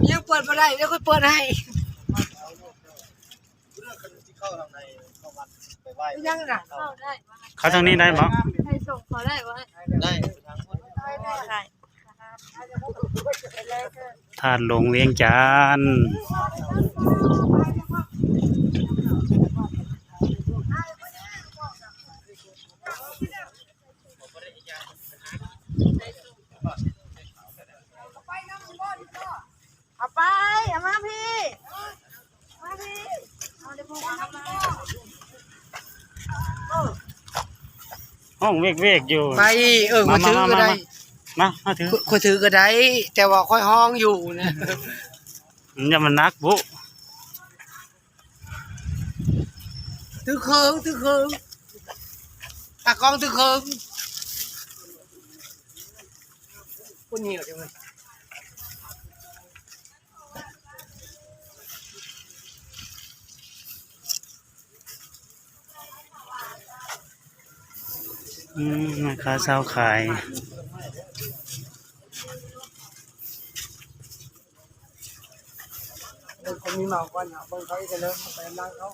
ຍັງເປີດບໍ່ໄດ້ ດຽວຂ້ອຍເປີດໃຫ້. ຍັງນະ ເຂົ້າທາງນີ້ໄດ້ບໍ່? ໃຫ້ສົ່ງເຂົາໄດ້ບໍ່? ໄດ້ ທາດຫຼວງວຽງຈັນ. ເອົາໄປ ເອົາມາພີ້ ມາພີ້ ເອົາແຕ່ພວກເອົາມາ. ເອີ ຮ້ອງເວກໆຢູ່ ໄປ ເອີ ມາ ຂ້ອຍຖືກໍໄດ້ ມາ ມາ ມາ ມາ ມາຖື ຂ້ອຍ ຂ້ອຍຖືກໍໄດ້ ແຕ່ວ່າຂ້ອຍຮ້ອງຢູ່ນະ. ມັນຢ່າມາໜັກບຸ. ຖືເຄິ່ງ ຖືເຄິ່ງ ຕາກ້ອງຖືເຄິ່ງ. ຄົນຫິວຈັ່ງເລີຍ. ອືມ ແມ່ຄ້າຊາວຂາຍ. ເບິ່ງຄົນມີເໝົາກ່ອນເນາະ ເບິ່ງເຂົາອີກເດີ ໄປນຳເຂົາ.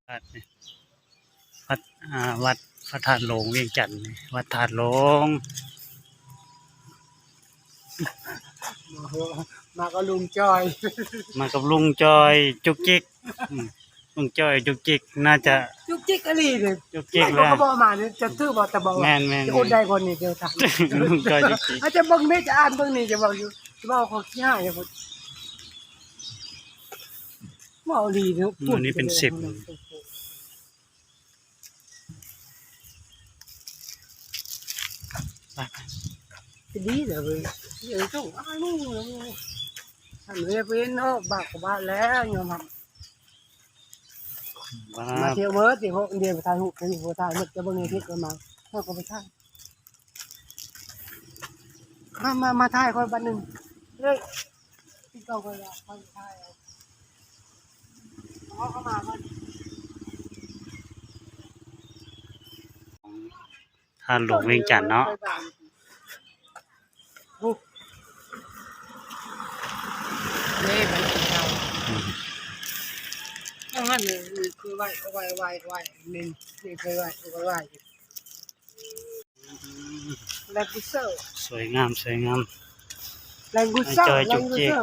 ວັດນີ້ ວັດ ອ່າ ວັດພະທາດຫຼວງວຽງຈັນ ວັດທາດຫຼວງ. ມາກັບລຸງຈ້ອຍ ມາກັບລຸງຈ້ອຍຈຸກຈິກ. ອືມ ລຸງຈ້ອຍຈຸກຈິກ ໜ້າຈະຈຸກຈິກອີ່ຫຼີເດ້. ຈຸກຈິກແລ້ວ ກະບອກມານີ້ ຈະຖືບໍ່ ແຕ່ບອກວ່າ ແມ່ນໆໆ ຈະອົດໄດ້ບໍ່ນີ້ ດຽວຖາມລຸງຈ້ອຍຈຸກຈິກ. ອາດຈະເບິ່ງນີ້ ຈະອ່ານເບິ່ງນີ້ ຈະເວົ້າຢູ່ ຈະເວົ້າເຂົາຂີ້ຮ້າຍເດ້. ເວົ້າອີ່ຫຼີເນາະ ມື້ນີ້ເປັນສິບ. ໄປ ໄປ ຊິດີແລ້ວເວີຍ ເອີ ຕ້ອງອາຍໝູ່ແລ້ວເວີຍ. ອັນເວຍເພິ່ນເນາະ ບາດກໍບາດແລ້ວ ຍອມຮັບ. ມາ ມາທ່ຽວເມີດ ຊິເຮົາດຽວໄປຖ່າຍຮູບ ໄປຖ່າຍໝົດ ຈະເບິ່ງໃນເຟສກ່ອນມາ ເຮົາກໍໄປຖ່າຍ. ມາ ມາ ມາຖ່າຍຂ້ອຍບັດໜຶ່ງເດີ. ຕິດຕໍ່ຂ້ອຍລະ ຂ້ອຍຖ່າຍເອົາ ເອົາເຂົ້າມາກ່ອນ. ທາດຫຼວງວຽງຈັນເນາະ. ເດ້ ໄປກິນເຂົ້າ. ອືມ ຈັ່ງນັ້ນ ຄືໄຫວ້ ໄຫວ້ ໄຫວ້ ໄຫວ້ ນີ້ ນີ້ເຄີຍໄຫວ້ ໄຫວ້ຢູ່. ແລງກູເຊີ ສວຍງາມ ສວຍງາມ. ແລງກູເຊີ ແລງກູເຊີ.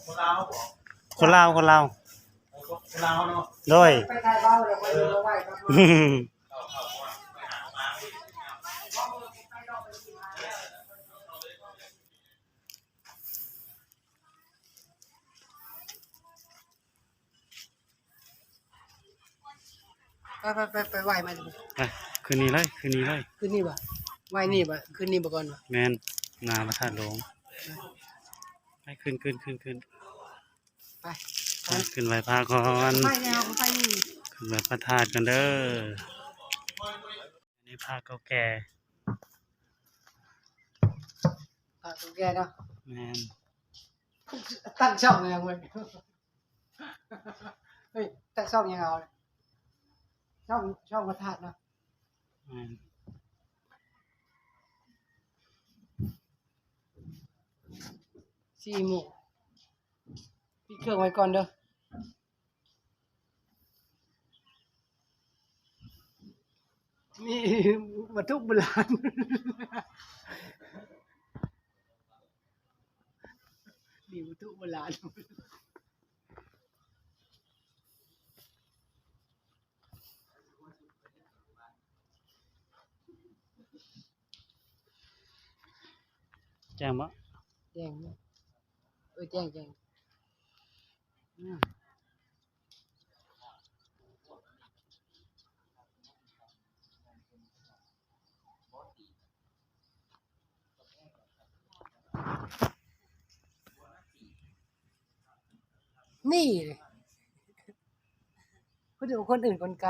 ຄົນລາວ ຄົນລາວ ຄົນລາວເນາະ. ໂດຍ ໄປ ໄປ ໄປ ໄປໄຫວ້ມາ. ໄປ ຄືນນີ້ເລີຍ ຄືນນີ້ເລີຍ. ຄືນນີ້ບໍ່? ໄຫວ້ນີ້ບໍ່? ຄືນນີ້ບໍ່ກ່ອນບໍ່? ແມ່ນ ໜ້າພະທາດຫຼວງ. ໄປ ໄປ ຂຶ້ນ ຂຶ້ນ ຂຶ້ນ ຂຶ້ນ. ໄປ ໄປ ຂຶ້ນໄຫວ້ພະກ່ອນ ໄປແລ້ວ ໄປນີ້ ຂຶ້ນໄຫວ້ພະທາດກ່ອນເດີ. ນີ້ພະເກົ່າແກ່ ພະເກົ່າແກ່ເນາະ. ແມ່ນ. ຕັ້ງຊ່ອງຫຍັງເວີຍ? ເຮີ້ຍ ຕັ້ງຊ່ອງຫຍັງເອົາ? ຊ່ອງ ຊ່ອງພະທາດເນາະ. ແມ່ນ. ສີ່ໂມງ ປິດເຄື່ອງໄວ້ກ່ອນເດີ. ມີວັດຖຸໂບລານ ມີວັດຖຸໂບລານ. ແຈ້ງບໍ່? ແຈ້ງເນາະ. ເອີ ແຈ້ງ ແຈ້ງ. ນີ້ ຜູ້ດູຄົນອື່ນຄົນໄກ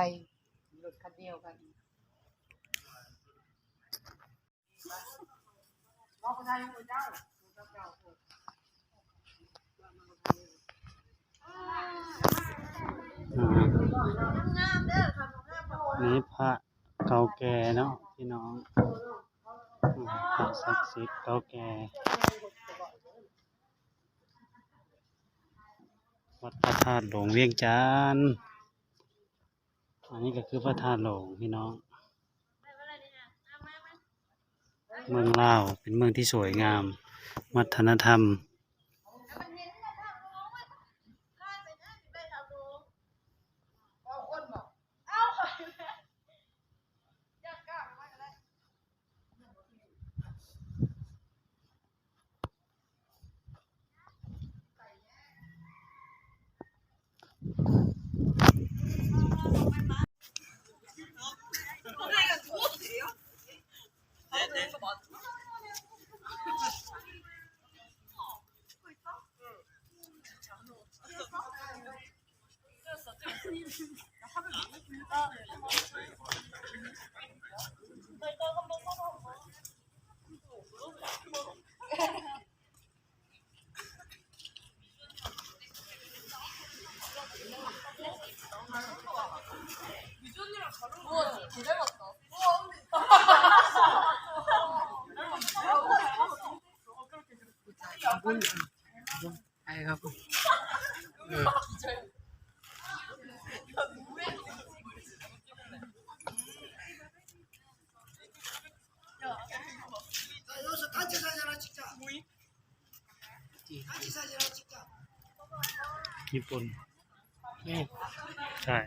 ລົດຄັນດຽວກັນ. ອ່າ ນີ້ພະເກົ່າແກ່ເນາະພີ່ນ້ອງ ອ່າ ພະສັກສິດເກົ່າແກ່ ວັດພະທາດຫຼວງວຽງຈັນ. ອັນນີ້ກໍຄືພະທາດຫຼວງພີ່ນ້ອງ ເມືອງລາວເປັນເມືອງທີ່ສວຍງາມ ວັດທະນະທຳ. ญี่ปุ่น ใช่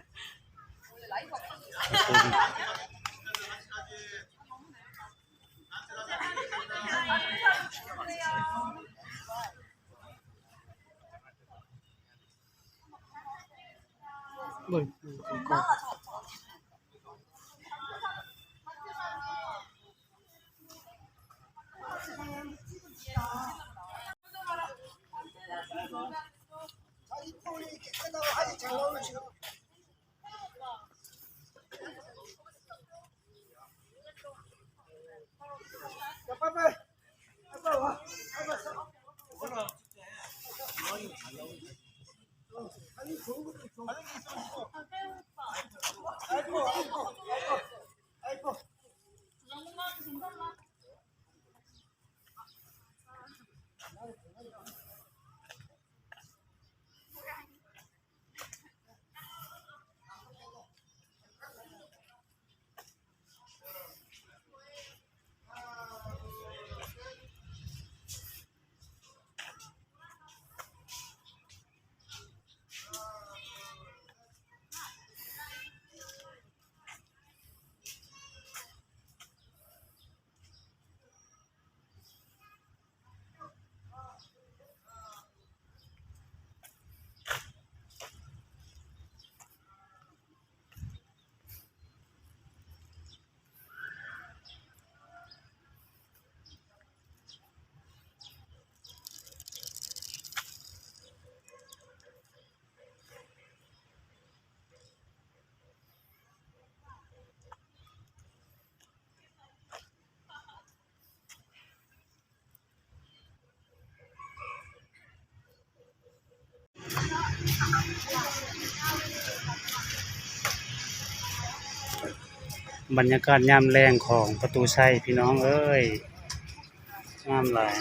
ບັນຍາກາດຍາມແລງຂອງປະຕູໄຊ ພີ່ນ້ອງເອີຍ ງາມຫຼາຍ.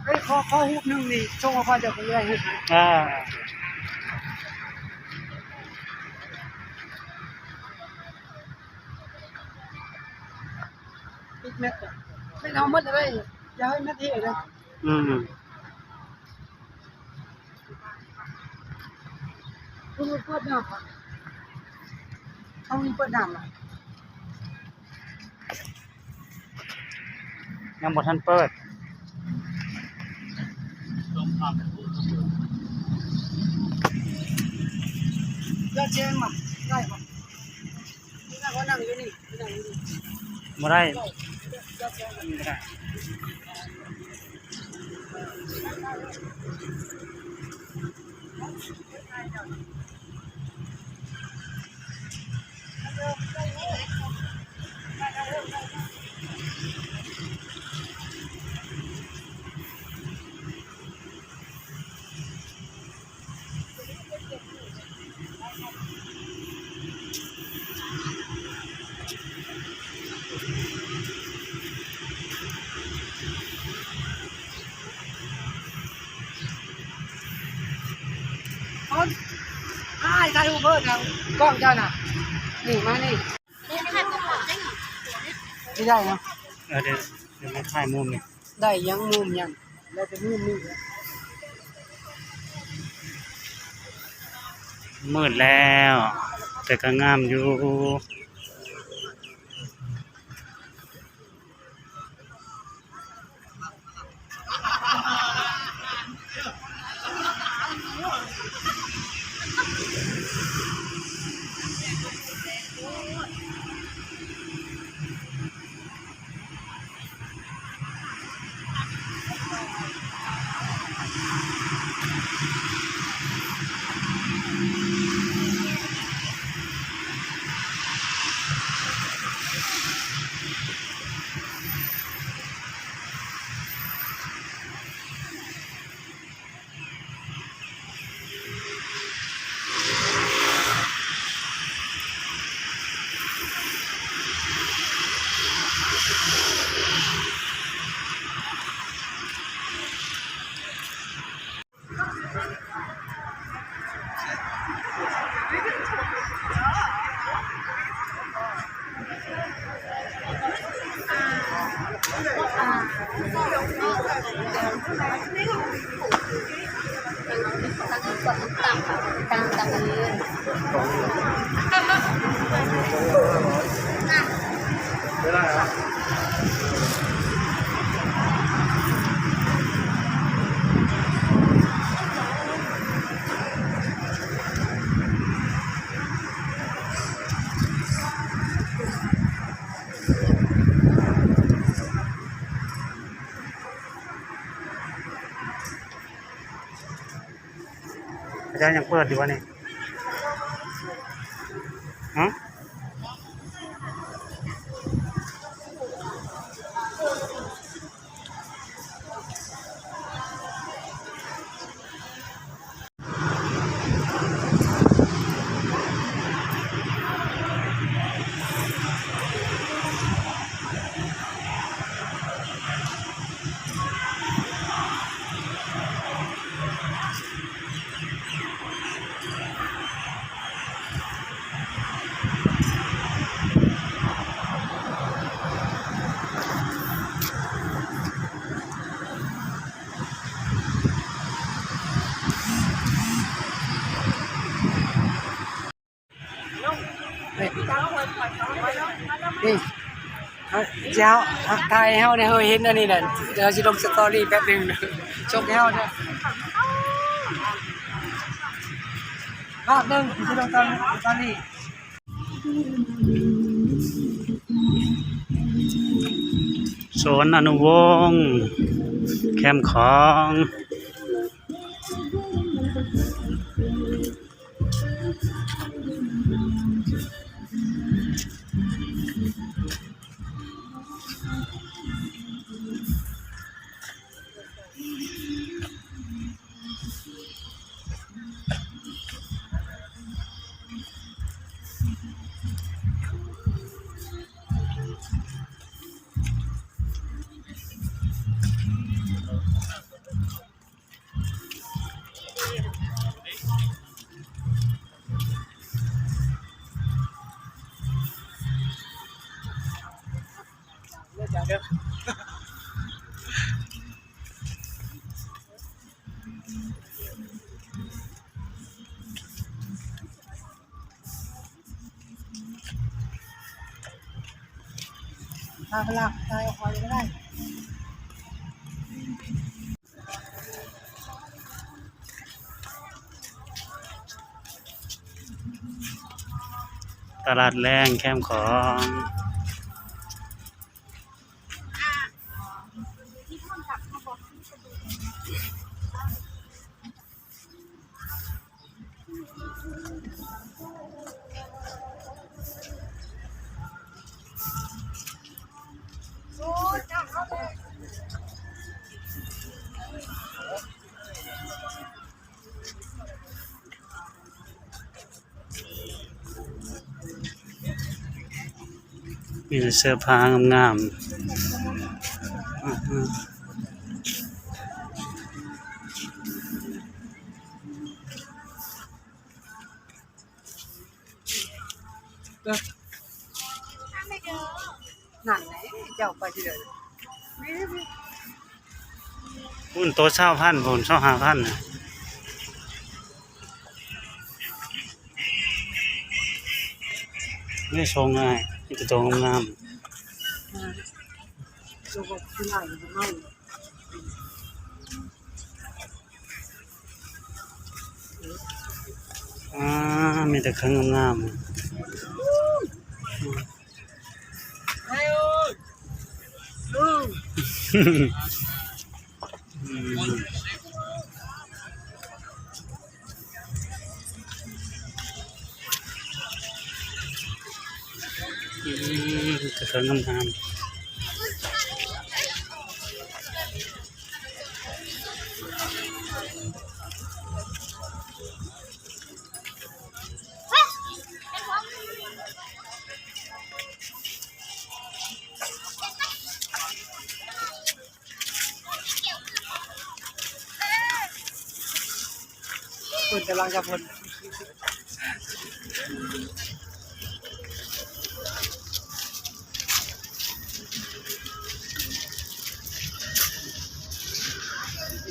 ເອີຍ ຂໍ ຂໍຮູບໜຶ່ງນີ້ ສົ່ງມາ ເຈົ້າເພິ່ນໄດ້ຮູບ. ອ່າ ປິດແມັດ ແມ່ນເອົາໝົດເລີຍ ຢ່າໃຫ້ມັນເທເດີ. ອືມ ເປີດນ້ຳ ເຂົາມີເປີດນ້ຳ ຍັງບໍ່ທັນເປີດ. ຢາດແຊງມາ ໄດ້ບໍ່? ນັ່ງຢູ່ນີ້ ນັ່ງຢູ່ນີ້ ບໍ່ໄດ້ ບໍ່ໄດ້. ອ້າຍ ຖ່າຍຮູບເບີດນະ ກ້ອງເຈົ້ານະ ນີ້ ມານີ້ ນີ້ໄດ້ເນາະ. ເອີ ດຽວ ດຽວມາຖ່າຍມຸມນີ້ ໄດ້ຍັງມຸມຍັງ ໄດ້ແຕ່ມຸມນີ້. ມືດແລ້ວ ແຕ່ກໍງາມຢູ່. ເຂົາເຈົ້າຍັງເປີດຢູ່ວະນີ້? ຮະ? ນີ້ ນີ້ ເຈົ້າ ຖ່າຍໃຫ້ເຮົາແດ່ ເຮົາເຫັນອັນນີ້ແຫຼະ ເຮົາຊິລົງສະຕໍຣີແປັບໜຶ່ງ ສົ່ງໃຫ້ເຮົາເດີ ພາບໜຶ່ງ ຊິລົງຕອນ ຕອນນີ້. ສວນອະນຸວົງ ແຄມຂອງ. พาไปลาก ถ่ายออกมาเลยก็ได้ ຕະຫຼາດແລງແຄມຂອງ. ມີແຕ່ເສື້ອຜ້າງາມໆ ອືມ. ນັ້ນແຫຼະ ເຈົ້າໄປທີ່ໃດ ພຸ້ນໂຕຊາວພັນ ພຸ້ນຊາວຫ້າພັນ ນີ້ຊົງງ່າຍ ມີແຕ່ໂຕງາມໆ ໂຕກໍຄືງາມຢູ່ເນາະ. ອ່າ ມີແຕ່ເຄື່ອງງາມໆ ອືມ ອືມ ແຕ່ເຄື່ອງງາມໆ. ເພິ່ນກຳລັງກັບເພິ່ນ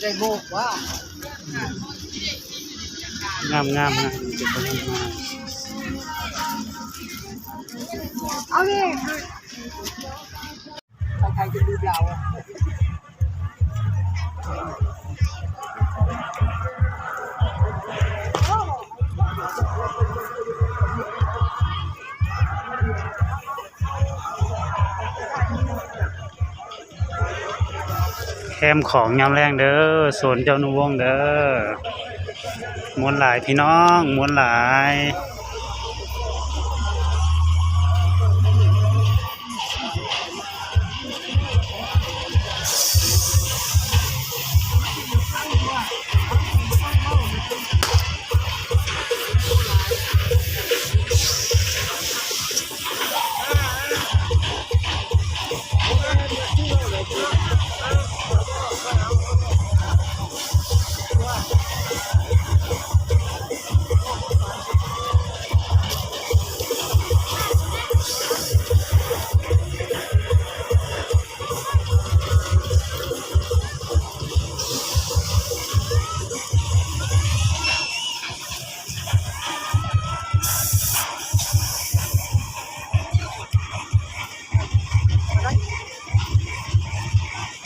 ໄດ້ໂບກວ່າ ງາມໆ ງາມ ເປັນຄົນງາມ ເອົາເດ້. ແຄມຂອງຍາມແລງເດີ ສວນເຈົ້ານຸວົງເດີ ມ່ວນຫຼາຍພີ່ນ້ອງ ມ່ວນຫຼາຍ.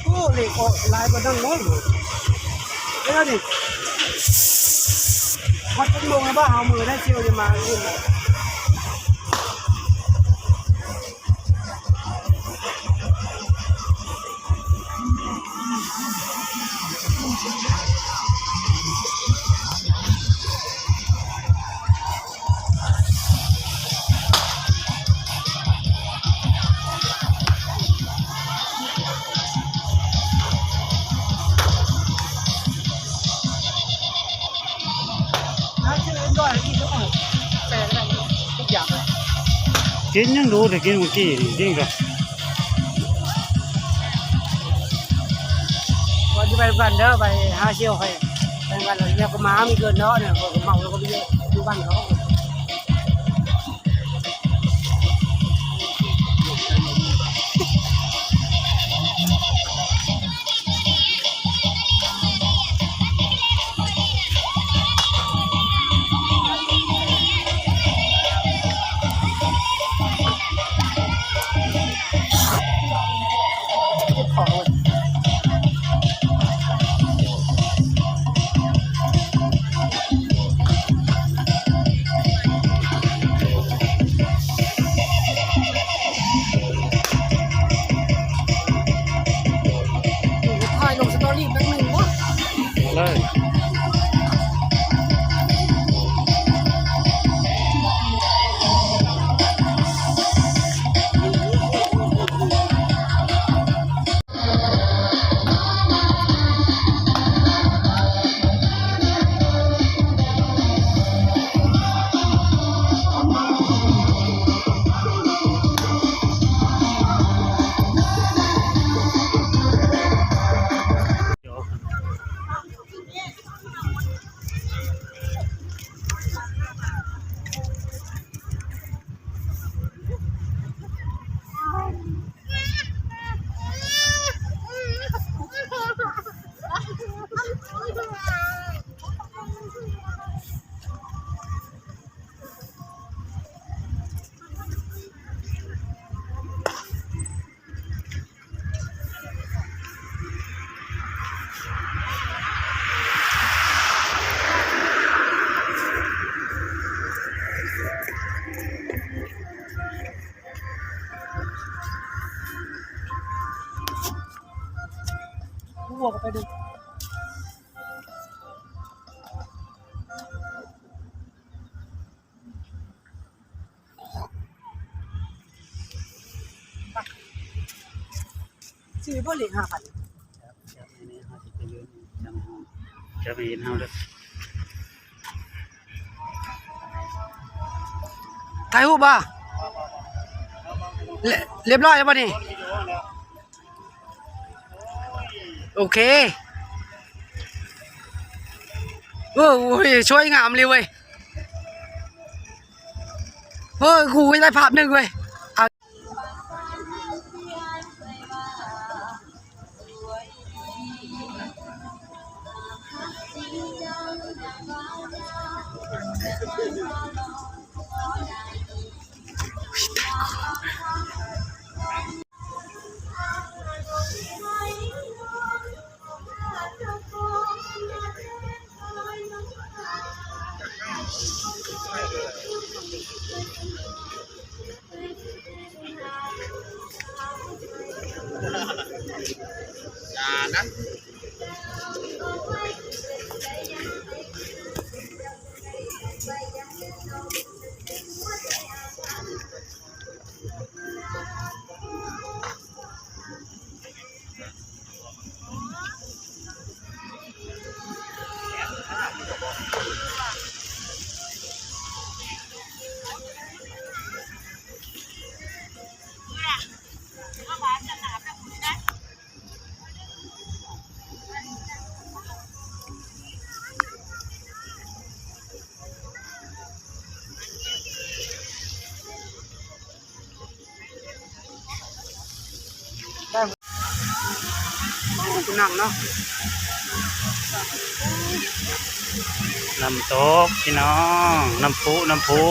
ໂອ້ ເລກອອກຫຼາຍກວ່ານັ້ນເນາະ ເອີ ນີ້ ຮອດຈັກໂມງແລ້ວບໍ່ ເຮົາມື້ໄດ້ ຊິໄດ້ມາອື່ນ. ກິນຍັງດູ ໄດ້ກິນມື້ກີ້ນີ້ ກິນກະ ວ່າຊິໄປນຳກັນເດີ ໄປຫາສ່ຽວຂ້ອຍ ໄປນຳກັນ ແລ້ວກໍມາມີເກີນເນາະ ເນາະ ຂ້ອຍກໍເມົາ ແລ້ວກໍໄປຢູ່ນຳກັນເນາະ. ຖ່າຍລົງສະຕໍຣີແປັບໜຶ່ງເນາະ ມາເລີຍ. ຊື້ບໍ່ເລກຫ້າພັນ ຈັບໃຫ້ເຫັນເຮົາເດີ ຖ່າຍຮູບບໍ່? ລ- ລຽບຮ້ອຍແລ້ວບໍ່ນີ້? ໂອເຄ ໂອ້ຍ ສວຍງາມເລີຍເວີຍ ເຮີ້ຍ ກູໄດ້ພາບໜຶ່ງເວີຍ. ໂອ້ ຜູ້ນັ່ງເນາະ ນ້ຳຕົກພີ່ນ້ອງ ນ້ຳພຸ ນ້ຳພຸ.